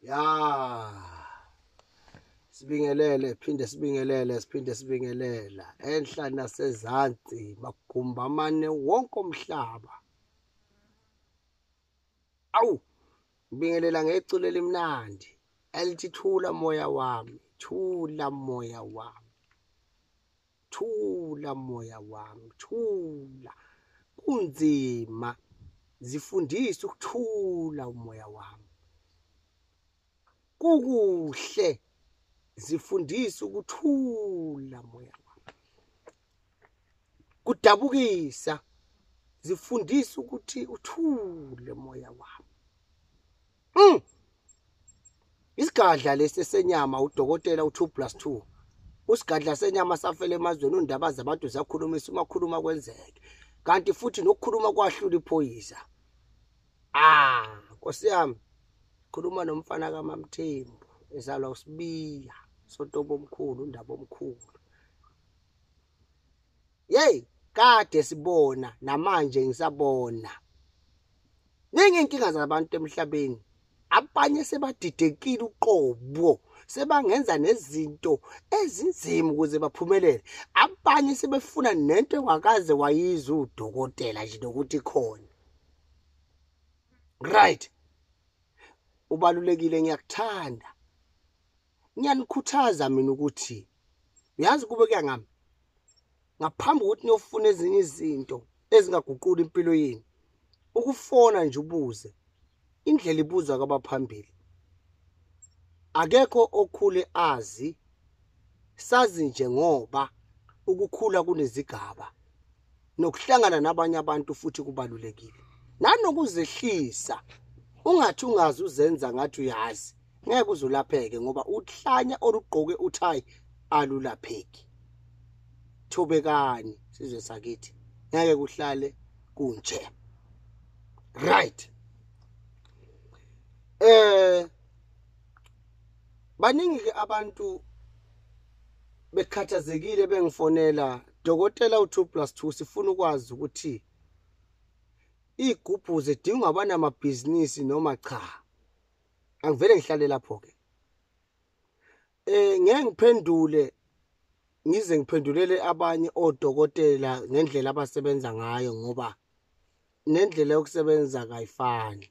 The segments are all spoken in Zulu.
Ya. Sibingelele, phinde sibingelele, siphinde sibingelela. Enhla nasezansi, magumbi amane wonke umhlaba. Awu, ngibingelela ngeculo elimnandi elithi thula moya wami, thula moya wami. Thula moya wami, thula. Kunzima, zifundise ukuthula umoya wami. Kukuhle, zifundise ukuthula moya wami. Kudabukisa, zifundise ukuthi uthule moya wami. Isigadla lesi senyama udokotela u2 plus 2. Usigadla senyama safela emazweni, undaba zabantu zakhulumisa, uma khuluma kwenzeke. Kanti futhi nokukhuluma kwahlula iphoyisa. Ah, Nkosi yami. Khuluma nomfana kaMamthembu ezalwa uSibiya, Sotobo omkhulu, undaba omkhulu. Yey, kade sibona namanje ngisabona. Ningi inkinga zabantu emhlabeni. Abanye sebadidekile uqobo, sebangenza nezinto ezinzima ukuze baphumelele. Abanye sebefuna nento engakaze wayizwa udokotela nje nokuthi khona. Right. Ubalulekile, ngiyakuthanda. Ngiyanikhuthaza mina ukuthi uyazi kube kuya ngami ngaphambi kokuthi niyofuna ezinye izinto ezingaguqula impilo yenu, ukufona nje ubuze indlela ibuzwa kwabaphambili. Akekho okhule azi, sazi nje ngoba ukukhula kunezigaba nokuhlangana nabanye abantu futhi kubalulekile, nanokuzehlisa. Ungathi ungazi uzenza ngathi uyazi, ngeke uzulapheke ngoba uhlanya olugqoke uthayi alulapheki. Thobekani sizwe sakithi, ngeke kuhlale kunje. Right. Baningi ke abantu bekhathazekile bengifonela, dokotela u2 plus 2, sifuna ukwazi ukuthi igubhu zidingwa abanamabhizinisi noma cha. Angivele ngihlale lapho ke. Ngeke ngiphendule ngize ngiphendulele abanye odokotela ngendlela abasebenza ngayo, ngoba nendlela yokusebenza kayifani.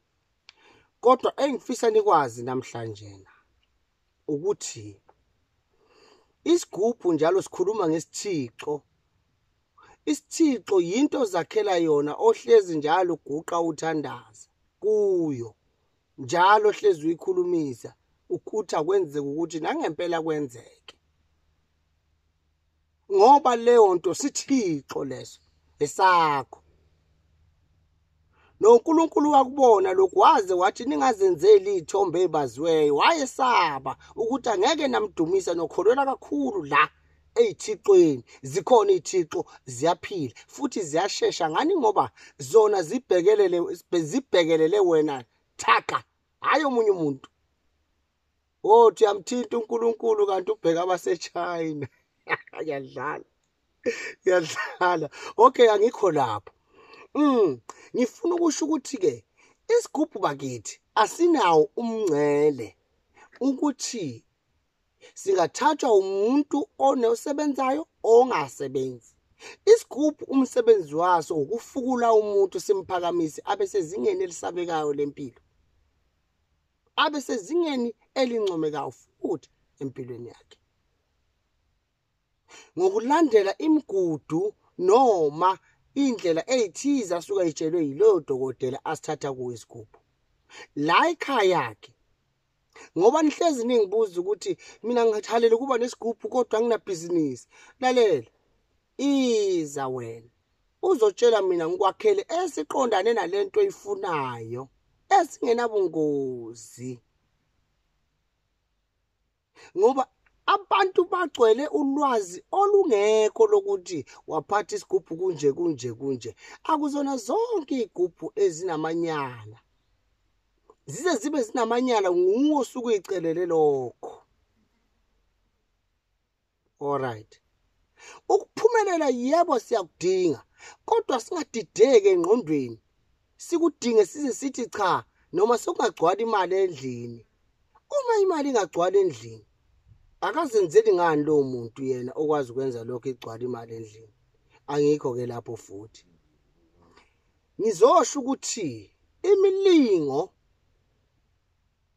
Kodwa engifisa nikwazi namhlanje na ukuthi isigubhu njalo sikhuluma ngesithixo. Isithixo yinto ozakhela yona, ohlezi njalo uguqa uthandaza kuyo, njalo hlezi uyikhulumisa ukuthi akwenzeke ukuthi nangempela kwenzeke, ngoba leyo nto sithixo leso esakho. NoNkulunkulu wakubona lokhu, waze wathi ningazenzeli iy'thombe ey'baziweyo. Wayesaba ukuthi angeke namdumisa, nokholelwa kakhulu la ey'thixweni. Zikhona iy'thixo, ziyaphila futhi ziyashesha ngani, ngoba zona zibhekelele wena thaka, hhayi omunye umuntu. Othi uyamthinta uNkulunkulu kanti ubheka abaseChina. Ngiyadlala, ngiyadlala. Okay, angikho lapho. Ngifuna ukusho ukuthi ke isigubhu bakithi asinawo umngcele ukuthi singathathwa umuntu onosebenzayo ongasebenzi. Isigubhu umsebenzi waso ukufukula umuntu, simphakamise abe sezingeni elisabekayo lempilo, abe sezingeni elincomekayo futhi empilweni yakhe, ngokulandela imigudu noma indlela eyithize asuka itshelwe yiloyo dokotela asithatha kuwo isigubhu la ekhaya yakhe. Ngoba nihlezi ningibuza ukuthi mina ngithalela ukuba nesigubhu kodwa anginabhizinisi. Lalela, iza wena uzotshela mina ngikwakhele esiqondane nalento oyifunayo, esingenabungozi. Ngoba abantu bagcwele ulwazi olungekho lokuthi waphatha isigubhu kunje kunje kunje. Akuzona zonke iy'gubhu ezinamanyala, zize zibe zinamanyala nguwe osuke uyicelele lokho. Alright, ukuphumelela yebo siyakudinga, kodwa singadideki engqondweni sikudinge size sithi cha, noma sekungagcwala imali endlini. Uma imali ingagcwala endlini, akazenzeli ngani lowo muntu yena okwazi ukwenza lokho igcwala imali endlini? Angikho-ke lapho futhi. Ngizosho ukuthi imilingo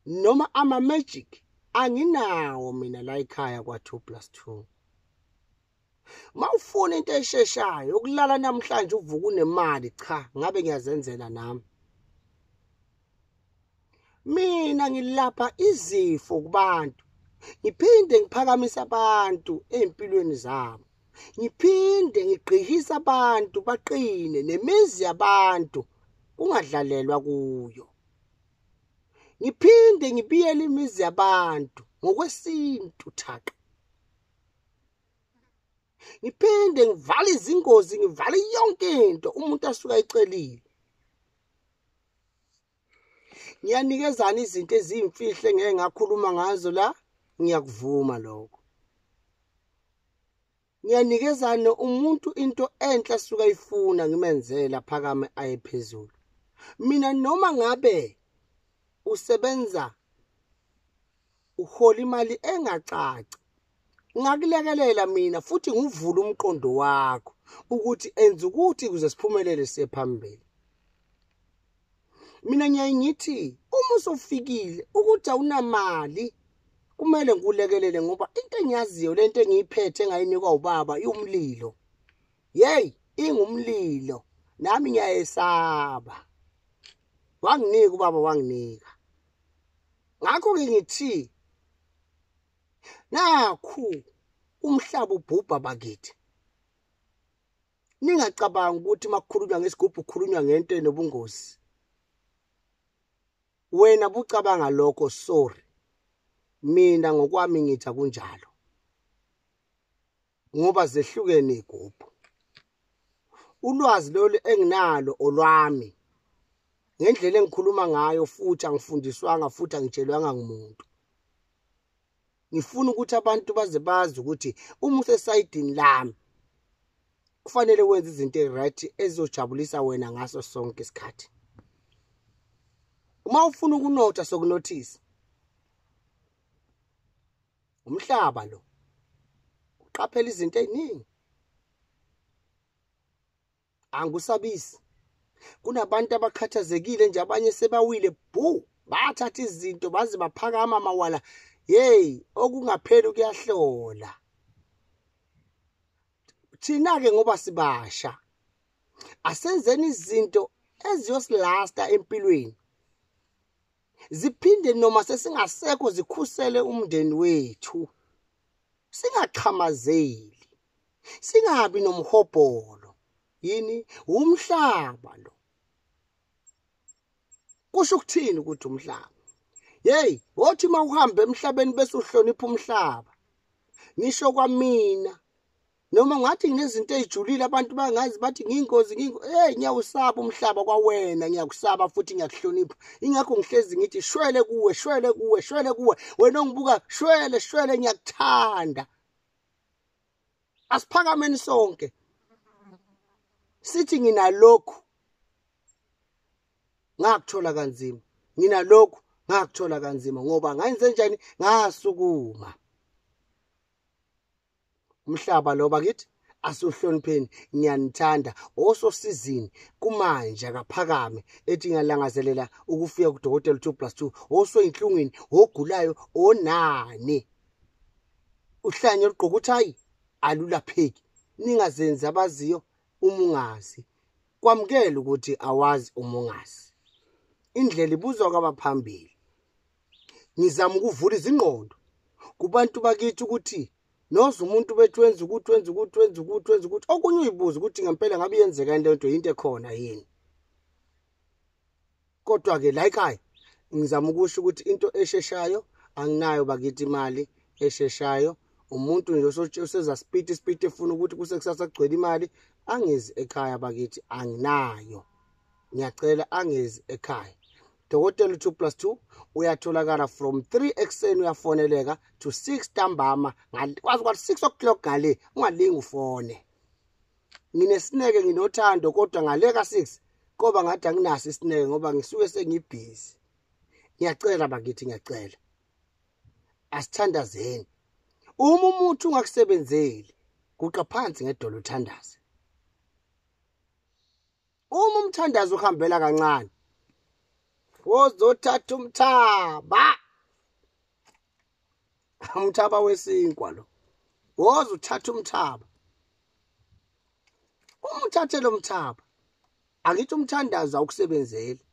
noma ama-magic anginawo mina la ekhaya kwa-2 plus 2. Mawufuna into esheshayo ukulala namhlanje uvuka unemali, cha, ngabe ngiyazenzela nami. Mina ngilapha izifo kubantu, ngiphinde ngiphakamise abantu ey'mpilweni zabo, ngiphinde ngigqihise abantu baqine nemizi yabantu kungadlalelwa kuyo, ngiphinde ngibiyele imizi yabantu ngokwesintu thaqa, ngiphinde ngivale izingozi, ngivale yonke into umuntu asuke ayicelile. Ngiyanikezana izinto eziyimfihlo engeke ngakhuluma ngazo la, ngiyakuvuma lokho. Ngiyanikezana umuntu into enhle asuke ayifuna, ngimenzela phakame aye phezulu. Mina noma ngabe usebenza uhola imali engacaci, ngakulekelela mina futhi ngivule umqondo wakho ukuthi enza ukuthi ukuze siphumelele siye phambili. Mina ngiyaye ngithi uma usufikile ukuthi awunamali kumele ngikulekelele, ngoba into engiyaziyo lento engiyiphethe engayinikwa ubaba iwumlilo. Yey, ingumlilo, nami ngiyayesaba. Wanginika ubaba, wanginika. Ngakho-ke ngithi nakhu umhlaba ubhubha bakithi. Ningacabangi ukuthi makukhulunywa ngesigubhu kukhulunywa ngento enobungozi. Wena bucabanga lokho, sorry. Mina ngokwami ngithi akunjalo, ngoba zehlukene igubhu. Ulwazi lolu enginalo olwami ngendlela engikhuluma ngayo, futhi angifundiswanga futhi angitshelwanga ngumuntu. Ngifuna ukuthi abantu baze bazi ukuthi uma usesayidini lami kufanele wenze izinto ezi-right ezizojabulisa wena ngaso sonke isikhathi. Uma ufuna ukunotha sokunothisa. Umhlaba lo uqaphela izinto eziningi, angikusabisi. Kunabantu abakhathazekile nje, abanye sebawile bhu, bathatha izinto baze baphakama mawala. Hey, okungapheli kuyahlola. Thina-ke ngoba sibasha, asenzeni izinto eziyosilasta empilweni, ziphinde noma sesingasekho zikhusele umndeni wethu. Singaxhamazeli, singabi nomhobholo. Yini umhlaba lo? Kusho ukuthini ukuthi umhlaba? Hey, wothi mawuhamba emhlabeni bese uhlonipha umhlaba. Ngisho kwamina noma ngathi nginezinto ezijulile abantu bangazi bathi ngiyingozi, hey, ngiyawusaba umhlaba kwawena, ngiyakusaba futhi ngiyakuhlonipha. Ingakho ngihlezi ngithi shwele kuwe, shwele kuwe, shwele kuwe. Wena ongibuka shwele, shwele, ngiyakuthanda. Asiphakameni sonke. Sithi nginalokhu ngakuthola kanzima, nginalokhu ngakuthola kanzima, ngoba ngayenze njani? Ngasukuma. Umhlaba lo bakithi asuhlonipheni, ngiyanithanda. Ososizini kumanje akaphakame ethi ngiyalangazelela ukufika kudokotela 2 plus 2. Osoyinhlungwini, ogulayo, onani uhlanye olugqoka ukuthi hayi alulapheki. Ningazenzi abaziyo uma ungazi, kwamukela ukuthi awazi uma ungazi. Indlela ibuzwa kwabaphambili. Ngizama ukuvula izingqondo kubantu bakithi ukuthi noze umuntu bethu wenza ukuthi wenza ukuthi wenza ukuthi wenza ukuthi okunye uyibuza ukuthi ngempela ngabe yenzeka lento, into ekhona yini. Kodwa-ke la ekhaya ngizama ukusho ukuthi into esheshayo anginayo bakithi, imali esheshayo. Umuntu nje oseza speed speed efuna ukuthi kusekusasa kugcwele imali, angezi ekhaya bakithi, anginayo. Ngiyacela angezi ekhaya. Dokotela 2 plus 2 uyatholakala from 3 ekuseni, uyafoneleka to 6 ntambama, kwazi kwathi 6 o'clock ngale ungalingi ufone. Nginesineke, nginothando, kodwa ngale ka 6 koba ngathi anginaso isineke ngoba ngisuke sengibhizi. Ngiyacela bakithi, ngiyacela. Asithandazeni. Uma umuthi ungakusebenzeli, guqa phansi ngedolo uthandaze. Uma umthandazo uhambela kancane, wozothatha umthaba, umthaba wesinkwa lo, woza uthatha umthaba. Uma uthathe lo mthaba, angithi umthandazo awukusebenzeli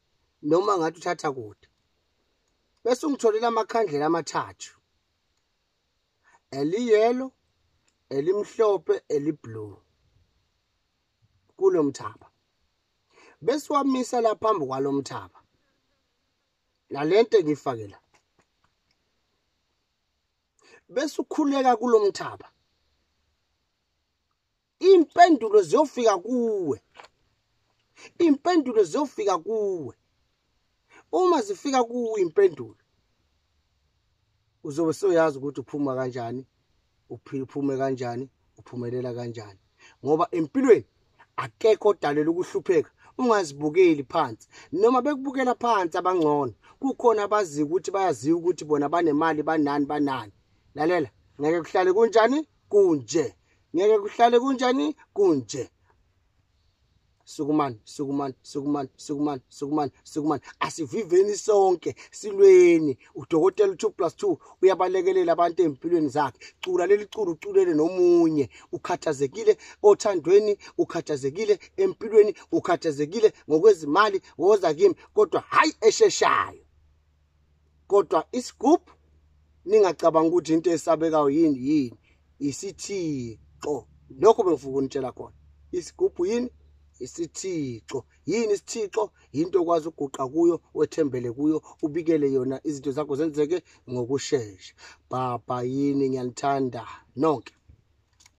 noma ngathi uthatha kude, bese ungitholela amakhandlela amathathu, eliyelo, elimhlophe, eliblue, kulo mthaba, bese wamisa la phambi kwalo mthaba nalento engiyifake la, bese ukhuleka kulo mthaba. Impendulo ziyofika kuwe, impendulo ziyofika kuwe. Uma zifika kuwe impendulo, uzobe soyazi ukuthi uphuma kanjani, uphume kanjani, uphumelela kanjani. Ngoba empilweni akekho odalela ukuhlupheka. Ungazibukeli phansi, noma bekubukela phansi abangcono, kukhona abaziyo ukuthi bayaziwa ukuthi bona banemali, banani banani. Lalela, ngeke kuhlale kunjani kunje, ngeke kuhlale kunjani kunje. Sukumani, sukumani, sukumani, sukumani, sukumani, sukumani. Asiviveni sonke, silweni. Udokotela 2 + 2 uyabalekelela abantu empilweni zakhe. Cula leli culo, uculele nomunye. Ukhathazekile othandweni, ukhathazekile empilweni, ukhathazekile ngokwezimali, woza kimi, kodwa hayi esheshayo. Kodwa isigubhu ningacabanga ukuthi into esabekayo yini yini, isithixo. Lokho bengifuna ukunitshela khona. Isigubhu yini? Isithixo. Yini isithixo? Into okwazi ukuguqa kuyo, wethembele kuyo, ubikele yona izinto zakho zenzeke ngokushesha. Baba yini, ngiyanithanda nonke.